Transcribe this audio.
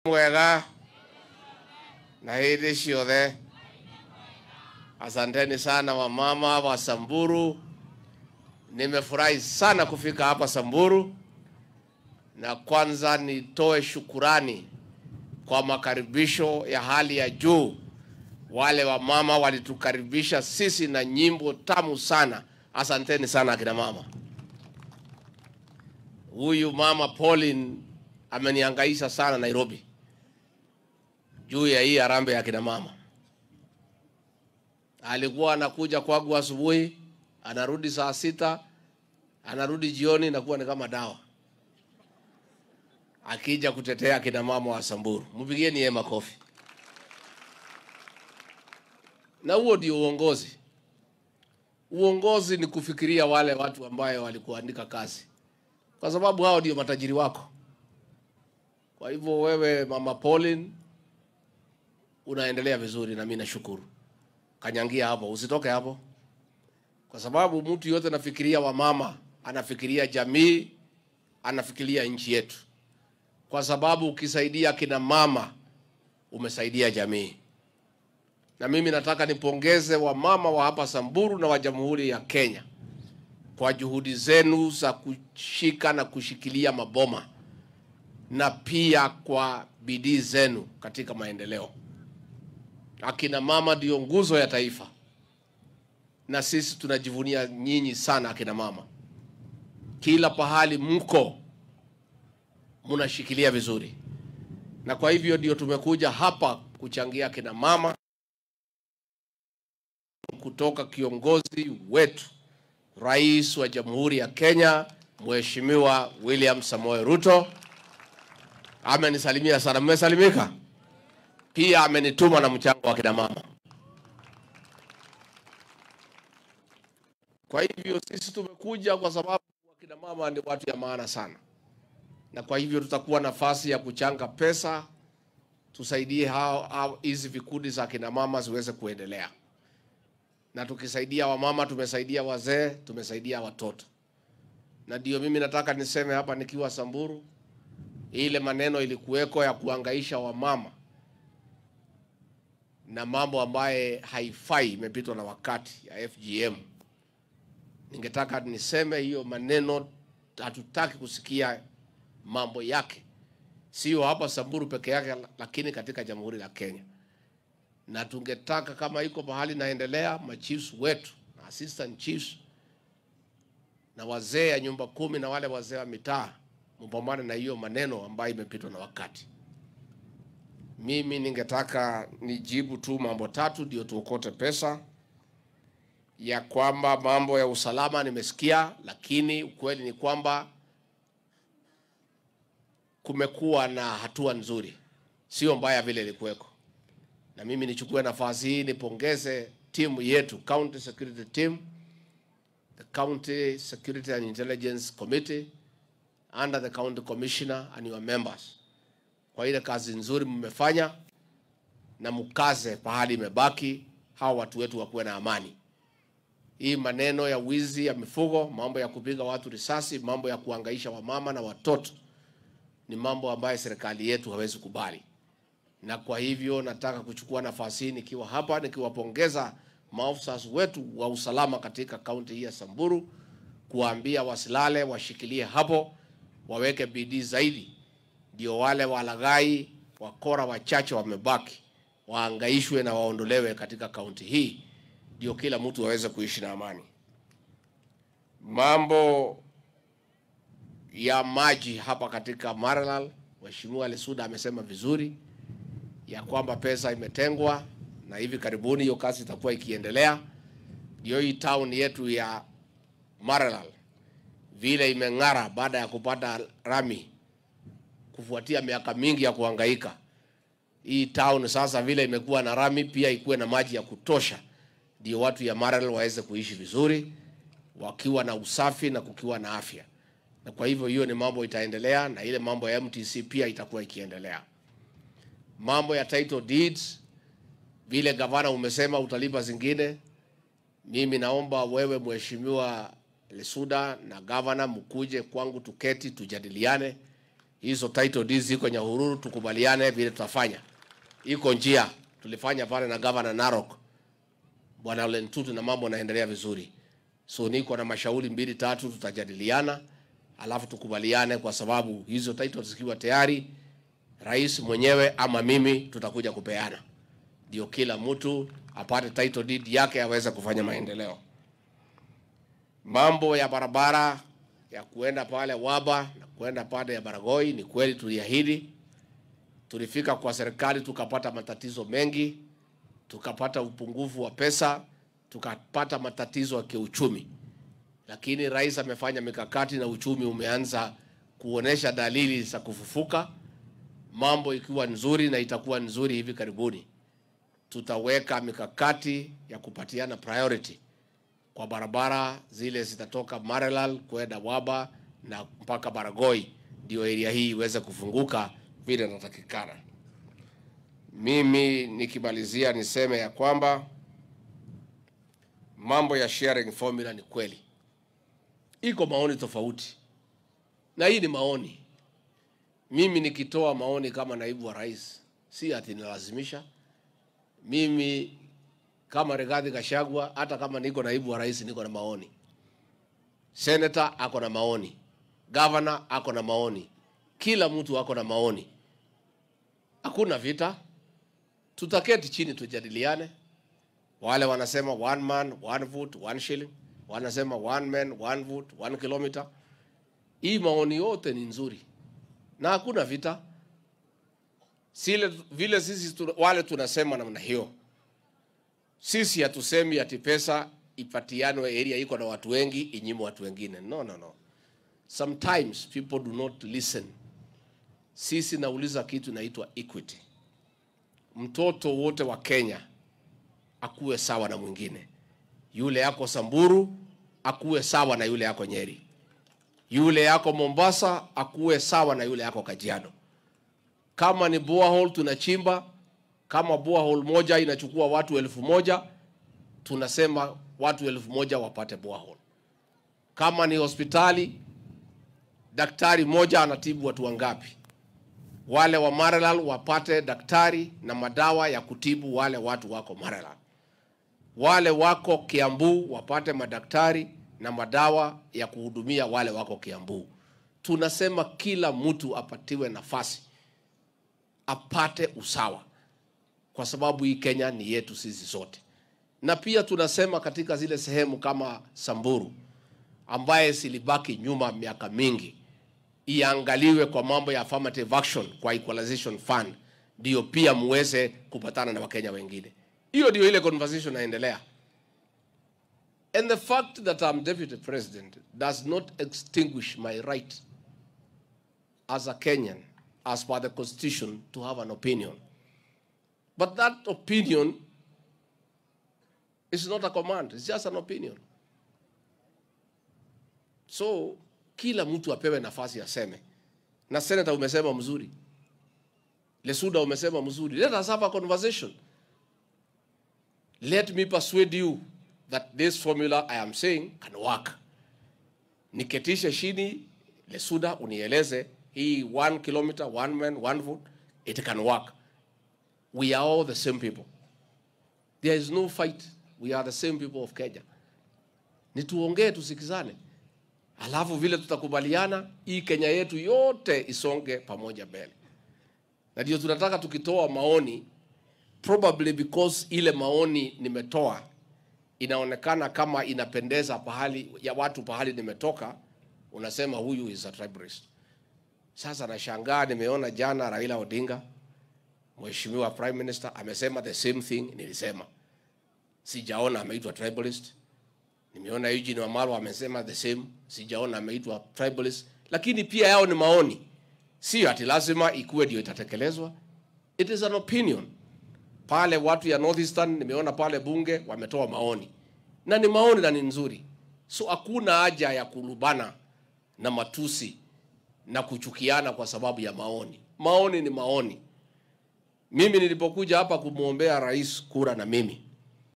Mwega na hĩndĩ ciothe. Asanteni sana wamama wa Samburu. Nimefurahi sana kufika hapa Samburu, na kwanza nitoe shukurani kwa makaribisho ya hali ya juu. Wale wamama walitukaribisha sisi na nyimbo tamu sana. Asanteni sana akina mama. Huyu mama Pauline amenihangaisha sana Nairobi juu ya hii harambee ya kina mama. Alikuwa anakuja kwangu asubuhi, anarudi saa 6, anarudi jioni na kuwa ni kama dawa. Akija kutetea kina mama wa Samburu. Mpigieni yeye makofi. Na huo ndio uongozi. Uongozi ni kufikiria wale watu ambayo walikuandika kazi, kwa sababu hao ndio matajiri wako. Kwa hivyo wewe mama Pauline unaendelea vizuri na mimi nashukuru. Kanyangia hapo, usitoke hapo. Kwa sababu mtu yote anafikiria wamama, anafikiria jamii, anafikiria nchi yetu. Kwa sababu ukisaidia kina mama, umesaidia jamii. Na mimi nataka nipongeze wamama wa hapa Samburu na wa Jamhuri ya Kenya kwa juhudi zenu za kushika na kushikilia maboma, na pia kwa bidii zenu katika maendeleo. Akina mama ndio nguzo ya taifa, na sisi tunajivunia nyinyi sana akina mama. Kila pahali mko mnashikilia vizuri, na kwa hivyo ndio tumekuja hapa kuchangia akina mama kutoka kiongozi wetu Rais wa Jamhuri ya Kenya Mheshimiwa William Samoei Ruto. Amenisalimia sana, mmesalimika. Pia amenituma na mchango wa kina mama. Kwa hivyo sisi tumekuja kwa sababu kina mama ni watu ya maana sana. Na kwa hivyo tutakuwa nafasi ya kuchanga pesa tusaidie hao hizi vikundi za kina mama ziweze kuendelea. Na tukisaidia wamama tumesaidia wazee, tumesaidia watoto. Na ndio mimi nataka niseme hapa nikiwa Samburu, ile maneno ilikuweko ya kuhangaisha wamama na mambo ambaye haifai, imepitwa na wakati ya FGM. Ningetaka niseme hiyo maneno hatutaki kusikia mambo yake. Sio hapa Samburu peke yake, lakini katika Jamhuri ya Kenya. Na tungetaka kama iko mahali naendelea, machiefs wetu, na assistant chiefs, na wazee ya nyumba 10 na wale wazee wa mitaa, mpambane na hiyo maneno ambayo imepitwa na wakati. Mimi ningetaka nijibu tu mambo tatu ndio tuokote pesa. Ya kwamba mambo ya usalama nimesikia, lakini ukweli ni kwamba kumekuwa na hatua nzuri, sio mbaya vile ilikuweko. Na mimi nichukue nafasi hii nipongeze timu yetu, County Security Team, the County Security and Intelligence Committee under the County Commissioner and your members, kwa ile kazi nzuri mmefanya, na mkaze pahali imebaki, hawa watu wetu wakuwe na amani. Hii maneno ya wizi ya mifugo, mambo ya kupiga watu risasi, mambo ya kuhangaisha wamama na watoto ni mambo ambayo serikali yetu hawezi kubali. Na kwa hivyo nataka kuchukua nafasi hii nikiwa hapa nikiwapongeza maafisa wetu wa usalama katika kaunti hii ya Samburu, kuambia wasilale, washikilie hapo, waweke bidii zaidi, ndio wale walaghai wakora wachache wamebaki waangaishwe na waondolewe katika kaunti hii, ndio kila mtu aweze kuishi na amani. Mambo ya maji hapa katika Maralal, Mheshimiwa Lesuda amesema vizuri ya kwamba pesa imetengwa na hivi karibuni hiyo kazi itakuwa ikiendelea. Ndio hii town yetu ya Maralal vile imeng'ara baada ya kupata rami kufuatia miaka mingi ya kuhangaika. Hii town sasa vile imekuwa na rami, pia ikuwe na maji ya kutosha, ndio watu ya Maralal waweze kuishi vizuri wakiwa na usafi na kukiwa na afya. Na kwa hivyo hiyo ni mambo itaendelea, na ile mambo ya MTC pia itakuwa ikiendelea. Mambo ya title deeds, vile gavana umesema utalipa zingine, mimi naomba wewe Mheshimiwa Lesuda na gavana mkuje kwangu tuketi tujadiliane, Hizo title deeds ziko Nyahururu, tukubaliane vile tutafanya. Iko njia tulifanya pale na Governor Narok Bwana Lentutu, na mambo yanaendelea vizuri. So niko na mashauri 2 3 tutajadiliana, alafu tukubaliane, kwa sababu hizo title zikiwa tayari, rais mwenyewe ama mimi tutakuja kupeana, ndio kila mtu apate title deed yake aweze kufanya maendeleo. Mambo ya barabara ya kuenda pale Waba na kuenda pale ya Baragoi, ni kweli tuliahidi. Tulifika kwa serikali tukapata matatizo mengi, tukapata upungufu wa pesa, tukapata matatizo ya kiuchumi. Lakini rais amefanya mikakati na uchumi umeanza kuonesha dalili za kufufuka. Mambo ikiwa nzuri na itakuwa nzuri hivi karibuni, tutaweka mikakati ya kupatiana priority kwa barabara zile zitatoka Maralal kwenda Waba na mpaka Baragoi, ndio area hii iweze kufunguka vile inatakikana. Mimi nikimalizia niseme ya kwamba mambo ya sharing formula ni kweli iko maoni tofauti, na hii ni maoni. Mimi nikitoa maoni kama naibu wa rais, si ati nilazimisha. Mimi kama Rigathi Gachagua, hata kama niko naibu wa rais, niko na maoni. Senator ako na maoni, governor ako na maoni, kila mtu ako na maoni. Hakuna vita, tutaketi chini tujadiliane. Wale wanasema one man, one vote, one shilling, wanasema one man, one vote, 1 kilometer. Hii maoni yote ni nzuri na hakuna vita. Sile vile sisi wale tunasema namna hiyo, sisi hatusemi ati pesa ipatianwe area iko na watu wengi inyimwe watu wengine. No, no, no. Sometimes people do not listen. Sisi nauliza kitu inaitwa equity. Mtoto wote wa Kenya akuwe sawa na mwingine. Yule yako Samburu akuwe sawa na yule yako Nyeri. Yule yako Mombasa akuwe sawa na yule yako Kajiado. Kama ni borehole tunachimba, kama borehole moja inachukua watu 1000, tunasema watu 1000 wapate borehole. Kama ni hospitali, daktari moja anatibu watu wangapi? Wale wa Maralal wapate daktari na madawa ya kutibu wale watu wako Maralal. Wale wako Kiambu wapate madaktari na madawa ya kuhudumia wale wako Kiambu. Tunasema kila mtu apatiwe nafasi, apate usawa, kwa sababu hii Kenya ni yetu sisi sote. Na pia tunasema katika zile sehemu kama Samburu ambaye silibaki nyuma miaka mingi, iangaliwe kwa mambo ya affirmative action kwa equalization fund, ndio pia muweze kupatana na Wakenya wengine. Hiyo ndio ile conversation inaendelea. And the fact that I'm deputy president does not extinguish my right as a Kenyan, as per the constitution, to have an opinion. But that opinion is not a command, it's just an opinion. So, kila mtu apewe nafasi aseme. Na senator umesema mzuri, Lesuda umesema mzuri. Let us have a conversation. Let me persuade you that this formula I am saying can work. Niketishe chini, Lesuda, unieleze hii 1 kilometer, 1 man, 1 vote, it can work. We are all the same people. There is no fight. We are the same people of Kenya. Ni tuongee, tusikizane. Alafu vile tutakubaliana, hii Kenya yetu yote isonge pamoja mbele. Na ndio tunataka tukitoa maoni, probably because ile maoni nimetoa inaonekana kama inapendeza pahali ya watu pahali nimetoka, unasema huyu is a tribalist. Sasa nashangaa, nimeona jana Raila Odinga, Mheshimiwa Prime Minister, amesema the same thing nilisema. Sijaona ameitwa tribalist. Nimeona Eugene Wamalwa amesema the same, sijaona ameitwa tribalist. Lakini pia yao ni maoni. Sio ati lazima ikuwe ndio itatekelezwa. It is an opinion. Pale watu ya Northeastern nimeona pale bunge wametoa maoni. Na ni maoni na ni nzuri. So hakuna haja ya kulubana na matusi na kuchukiana kwa sababu ya maoni. Maoni ni maoni. Mimi nilipokuja hapa kumuombea rais kura na mimi,